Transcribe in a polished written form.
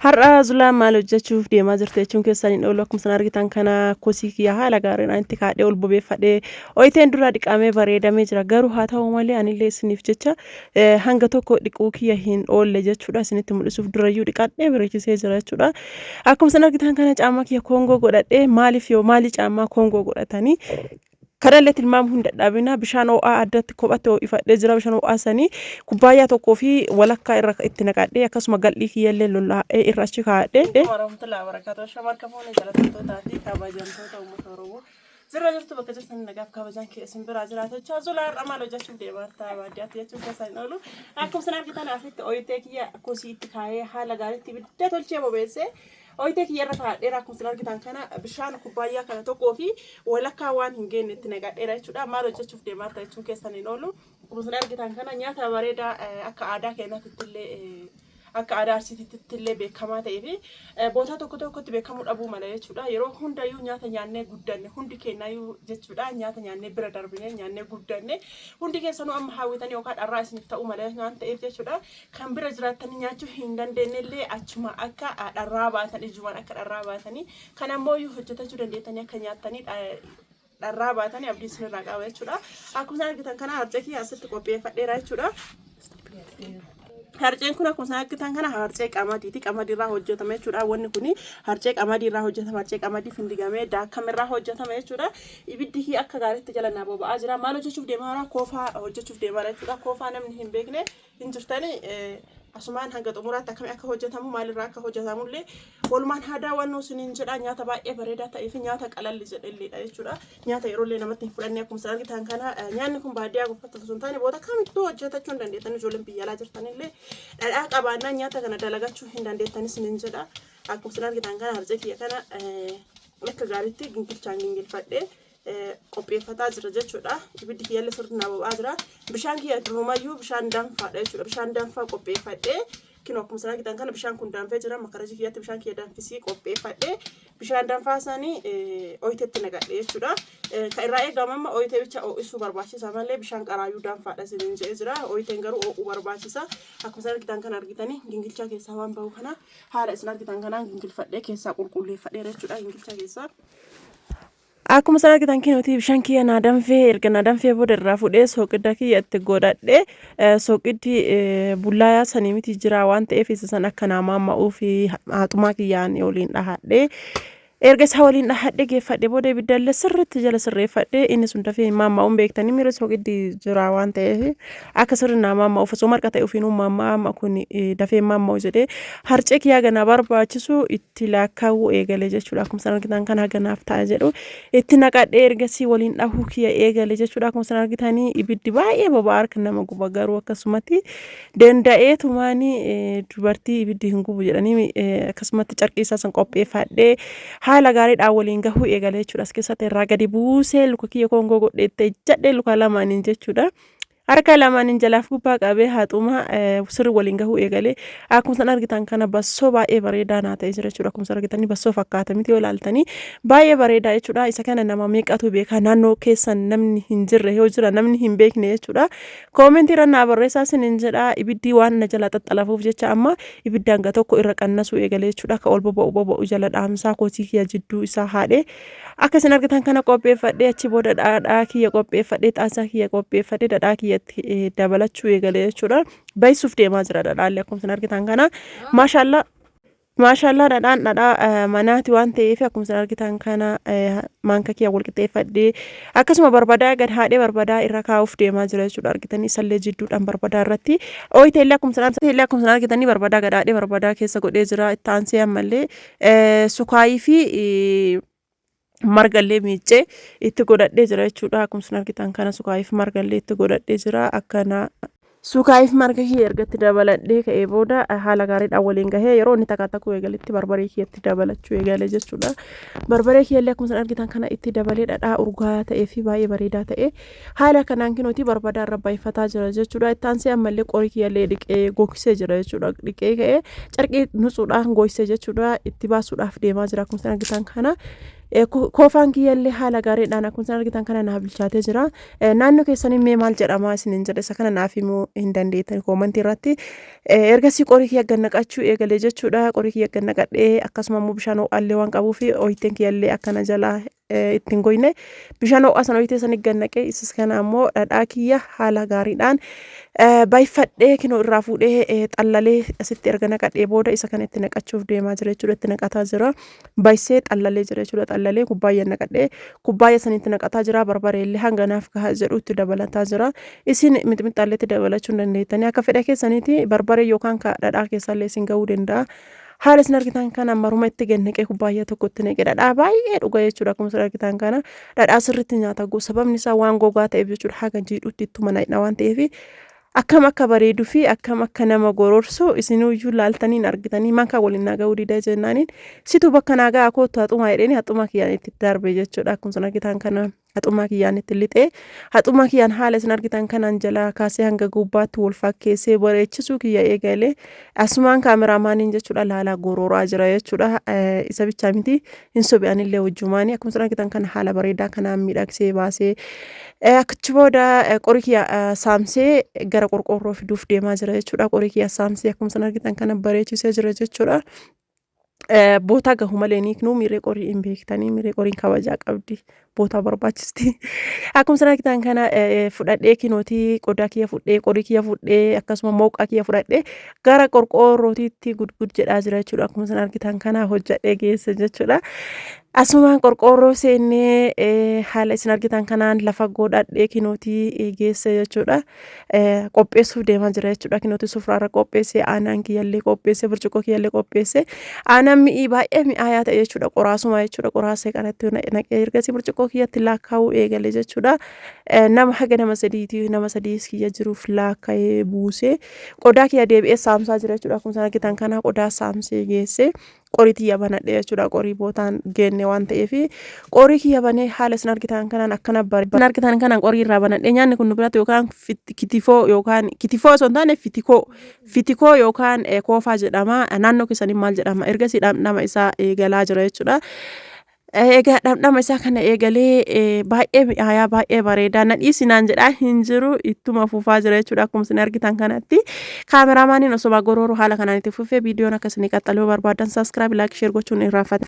Har'a Zulaan maal hojjechuuf deemaa jirti jechuun keessan hin oolu. Akkuma isin argitan kana kosii kiyya haala gaariidhaan itti kaadhee ol bobeeffadhee oyiteen duraa dhiqamee bareedamee jira. Garuu haa ta'u malee anillee isiniif jecha hanga tokko dhiquu kiyya hin oolle jechuudha. Isinitti mul'isuuf durayyuu dhiqadhee bareechisee jira jechuudha. Akkuma isin argitan kana caammaa kiyya koongoo godhadhee maaliif yoo maali caammaa koongoo godhatanii kanallee tilmaamuu hin dadhabina. Bishaan ho'aa addatti kophatti ho'ifadhee jira. Bishaan ho'aa sanii kubbaayyaa tokkoo fi walakkaa irra itti naqadhee akkasuma gal'ii kiyyallee lollaa'ee irra achi kaa'adhee. Warahmatullahi wabarakatuh. Shamarka fuunee jalatamtootaa fi kabajamtoota uummata Oromoo. Jirra jirtu bakka jirtan nagaaf kabajaan kee isin biraa jiraatu jechaa Zulaa har'a maal hojjechuuf deemaa jirta baadiyyaatti jechuun keessan hin oolu. Akkuma isin argitan asitti oyitee kiyya kosii itti kaa'ee haala gaariitti ibidda tolchee bobeessee oyitee kiyya irra kaa'adheera. Akkuma isin argitan kana bishaan kubbaayyaa kana tokkoo fi walakkaa waan hin geenne itti naqadheera jechuudha. Maal hojjechuuf deemaa jirta jechuun keessan hin oolu. Akkuma isin argitan kana nyaata bareedaa akka aadaa keenyaatti illee akka aadaa Arsiititti illee beekamaa ta'ee fi bootaa tokko tokkotti beekamuu dhabuu mala jechuudha. Yeroo hundayyuu nyaata nyaannee guddanne hundi keenyayyuu jechuudha. Nyaata nyaannee bira darbine nyaannee guddanne hundi keessanuu amma hawwitanii yookaan dharraa isiniif ta'uu mala waan ta'eef jechuudha. Kan bira jiraattanii nyaachuu hin dandeenye illee achuma akka dharraa baatan ijumaan akka dharraa baatanii kan ammoo hojjetachuu dandeettanii akka nyaattanii dharraa baatanii abdii isinirraa qaba jechuudha. Akkuma isin argitan kana harcee kiyya asitti qopheeffadheera jechuudha. Harceen kun akkuma isin argitan kana harcee qamadiiti. Qamadii irraa hojjetama jechuudha. Wanni kun harcee qamadii irraa hojjetama. Harcee qamadii findigamee daakame irraa hojjetama jechuudha. Ibiddi kiyya akka gaariitti jala naa boba'aa jira. Maal hojjechuuf deemaa jira? Koofaa hojjechuuf deemaa jira jechuudha. Koofaa namni hin beekne hin jirtani. Asumaan hanga xumuraatti akkamii akka hojjetamu maalirraa akka hojjetamullee walumaan haa daawwannu isiniin jedha. Nyaata baay'ee bareedaa ta'ee fi nyaata qalalli jedhelleedha jechuudha. Nyaata yeroollee namatti hin fudhanne akkuma isin argitan kana nyaanni kun baadiyyaa qofatti osoo hin taane boota kamittuu hojjetachuu hin dandeettan. Ijoolleen biyya alaa jirtanillee dhadhaa qabaannaan nyaata kana dalagachuu hin dandeettan isiniin jedha. Akkuma isin argitan kana harcee kiyya kana akka gaariitti gingilchaan gingilfadhee qopheeffataa jira jechuudha. Ibiddi kiyyallee sirriitti naa boba'aa jira. Bishaan kiyya durumayyuu bishaan danfaadha jechuudha. Bishaan danfaa qopheeffadhee kinoo akkuma isin argitan kana bishaan kun danfee jira. Makarajii kiyyatti bishaan kiyya danfisii qopheeffadhee bishaan danfaa sanii oyitetti naqadhe jechuudha. Kan irraa eegamu amma oyitee bicha ho'isuu barbaachisa malee bishaan qaraayyuu danfaadha isiniin jedhee jira. Oyiteen garuu ho'uu barbaachisa. Akkuma isin argitan kana argitanii gingilchaa keessaa waan bahu kana haala isin argitan kanaan gingilfadhee keessaa qulqulleeffadheera jechuudha gingilchaa keessaa. Akkuma isin argitan kinuuti bishaan kiyya naa danfee erga naa danfee booda irraa fuudhee sooqidda kiyya itti godhadhe sooqiddi bullaayaa sanii miti jira waan ta'eef isa san akka naa maamma'uu fi haaxumaa kiyyaan waliin dhahadhe. Erga isaa waliin dhahadhe geeffadhe booda ibiddallee sirriitti jala sirreeffadhe inni sun dafee hin maamma'uun beektanii miira sooqiddi jira waan ta'eef akka sirri naa maamma'uuf osoo marqa ta'e ofiinuu maamma'a amma kun dafee hin maamma'u jedhee harcee kiyyaa ganaa barbaachisu itti laakkaawuu eegale jechuudha. Akkuma isin argitan kana ganaaf ta'a jedhu itti naqadhee ergasii waliin dhahuu kiyya eegale jechuudha. Akkuma isin argitanii ibiddi baay'ee boba'aa harka nama guba garuu akkasumatti danda'eetumaanii dubartii ibiddi hin gubu jedhanii akkasumatti carqii isaa san qopheeffadhee haala gaariidhaan waliin gahuu eegale jechuudha. As keessatti irraa gadi buusee luka kiyya koongoo godheettee jedhee luka lamaaniin jechuudha. Harka lamaaniin jalaaf gubbaa qabee haxuma sirri waliin gahuu eegale. Akkuma isin argitan kana bassoo baay'ee bareedaa naa ta'e jira jechuudha. Akkuma isin argitanii bassoo fakkaata miti yoo ilaaltanii baay'ee bareedaa jechuudha. Isa kana nama meeqatu beeka naannoo keessan namni hin jirre yoo jira namni hin beekne jechuudha. Koomentii irra naa barreessaa isiniin jedha. Ibiddi waan na jala xaxxalafuuf jecha amma ibidda hanga tokko irra qannasuu eegale jechuudha. Akka ol boba'u boba'u jala dhaamsaa kosii kiyya jidduu isaa haadhee Akka isin argitan kana qopheeffadhee achi booda dhadhaa kiyya qopheeffadhee xaasaa kiyya qopheeffadhee dhadhaa kiyyatti dabalachuu eegale jechuudha. Bayisuuf deemaa jira dhadhaallee akkuma isin argitan kana. Maashaallaa. Maashaallaa dhadhaan dhadhaa manaati waan ta'eef akkuma isin argitan kana maanka kiyya wal qixxeeffadhee akkasuma barbadaa gad haadhee barbadaa irra kaa'uuf deemaa jira jechuudha argitanii isallee jidduudhaan barbadaa irratti ooyiteellee akkuma isin argitanii barbadaa gad haadhee barbadaa keessa godhee jira itti aansee ammallee Sukaayii fi margallee miiccee itti godhadhee jira jechuudha. Akkuma isin argitan kana sukaayiif margallee itti godhadhee jira. Akkana sukaayiif marga kiyya erga itti dabaladhee ka'ee booda haala gaariidhaan waliin gahee yeroo inni takka takuu eegaletti barbaree kiyyatti dabalachuu eegale jechuudha. Barbaree kiyyallee akkuma isin argitan kana itti dabalee dhadhaa urgaa'aa ta'ee fi baay'ee bareedaa ta'e Haala kanaan kinooti barbadaa irra baay'ifataa jira jechuudha. Itti aansee ammallee qorii kiyyallee dhiqee gogsee jira jechuudha. Dhiqee ka'ee carqii nutsuudhaan gogsee jechuudha. Itti baasuudhaaf deemaa jira akkuma isin argitan kana. Koofaan kiyyallee haala gaariidhaan akkuma isin argitan kana naaf bilchaatee jira. Naannoo keessanii mee maal jedhama isiniin jedhe, isa kana naaf himuu hin dandeettan koomantii irratti. Ergasii qorii kiyya gad naqachuu eegale jechuudha. Qorii kiyya gad naqadhee, akkasuma immoo bishaan ho'aallee waan qabuuf ooyiteen kiyyallee akkana jalaa ittiin goyne, bishaan ho'aa sana ooyitee sanii gad naqee, isas kana ammoo dhadhaa kiyya haala gaariidhaan baay'ifadhee kinoo irraa fuudhee xallalee asitti erga naqadhee booda isa kana itti naqachuuf deemaa jira jechuudha. Itti naqataa jira. Baay'isee xallalee jira jechuudha. Xallalee kubbaayyaa naqadhee kubbaayyaa sanitti naqataa jira. Barbareellee hanga naaf gaha jedhu itti dabalataa jira. Isin mixmixaallee itti dabalachuu hin dandeettanii, akka fedha keessaniiti. Barbaree yookaan ka dhadhaa keessallee isin gahuu danda'a. Haala isin argitan kana maruma itti gad naqee, kubbaayyaa tokko itti naqee, dhadhaa baay'ee dhuga jechuudha. Akkuma isin argitan kana dhadhaa sirriitti nyaata, sababni isaa waan gogaa ta'eef jechuudha. Haga jiidhutti ittuma naqna waan ta'eef, akkam akka bareeduu fi akkam akka nama gororsu isinuyyuu laaltanii argitanii. Makaa waliin naa ga'uu dida jennaaniin, situ bakka naa ga'a, kootu haxumaa jedheeni, haxumaa kiyyaan itti darbe jechuudha. Akkuma isin argitan kana haxumaa kiyyaan itti lixee, haxumaa kiyyaan haala isin argitan kanaan jalaa kaasee hanga gubbaatti wal fakkeessee bareechisuu kiyya eegalee, asumaan kaameraamaaniin jechuudha laalaa gororaa jira jechuudha. Isa bichaa miti, hin sobe'anillee wajjumaanii. Akkuma isin argitan kana haala bareedaa kanaan miidhagsee baasee, achi booda qorii kiyya saamsee gara qorqoorroo fiduuf deemaa jira jechuudha. Qorii kiyya saamsee akkuma isin argitan kana bareechisee jira jechuudha. Bootaa gahu malee ni miiree qorii hin beektanii, miiree qoriin kabajaa qabdi, bootaa barbaachisti. Akkuma isin argitan kana fudhadhee kinootii qodaa kiyya fudhee, qorii kiyya fudhee, akkasuma mooqaa kiyya fudhadhee gara qorqoorrootiitti gudgud jedhaa jira jechuudha. Akkuma isin argitan kana hojjedhee geesse jechuudha. Asumaan qorqoorroo seennee haala isin argitan kanaan lafa godhadhee kinootii geesse jechuudha. Qopheessuuf deemaa jira jechuudha. Kinootii sufraarra qopheessee, aanaan kiyyallee qopheessee, burcuqqoo kiyyallee qopheessee, aanaan mi'ii baay'ee mi'aayaa ta'e jechuudha. Qoraasuma jechuudha. Qoraasee kanatti naqee, ergasii burcuqqoo kiyyatti laakkaa'uu eegale jechuudha. Nama haga nama sadiitii, nama sadiis kiyya jiruuf laakkaa'ee buusee, qodaa kiyya deebi'ee saamsaa jira jechuudha. Akkuma isin argitan kana qodaa saamsee geessee, qorii tiyya banadhe jechuudha. Qorii bootaan geenne waan ta'eef, qorii kiyya banee haala isin argitan kanaan akkana bare argitan kanaan qorii irraa banadhe. Nyaanni kun nu biratti yookaan kitifoo, yookaan kitifoo osoo hin taane fitikoo, fitikoo yookaan koofaa jedhama. Naannoo keessanii maal jedhama? Ergasii dhamdhama isaa eegalaa jira jechuudha. Egaa dhamdhama isaa kana eegalee, baay'ee mi'aayaa, baay'ee bareedaa, na dhiisinaan jedhaa hin jiru, ittuma fufaa jira jechuudha. Akkuma isin argitan kanatti kaameraamaaniin osoo gorooru haala kanaan itti fufee. Viidiyoon akka isinii qaxxaluu barbaadan subscribe, like, share gochuun irraanfata.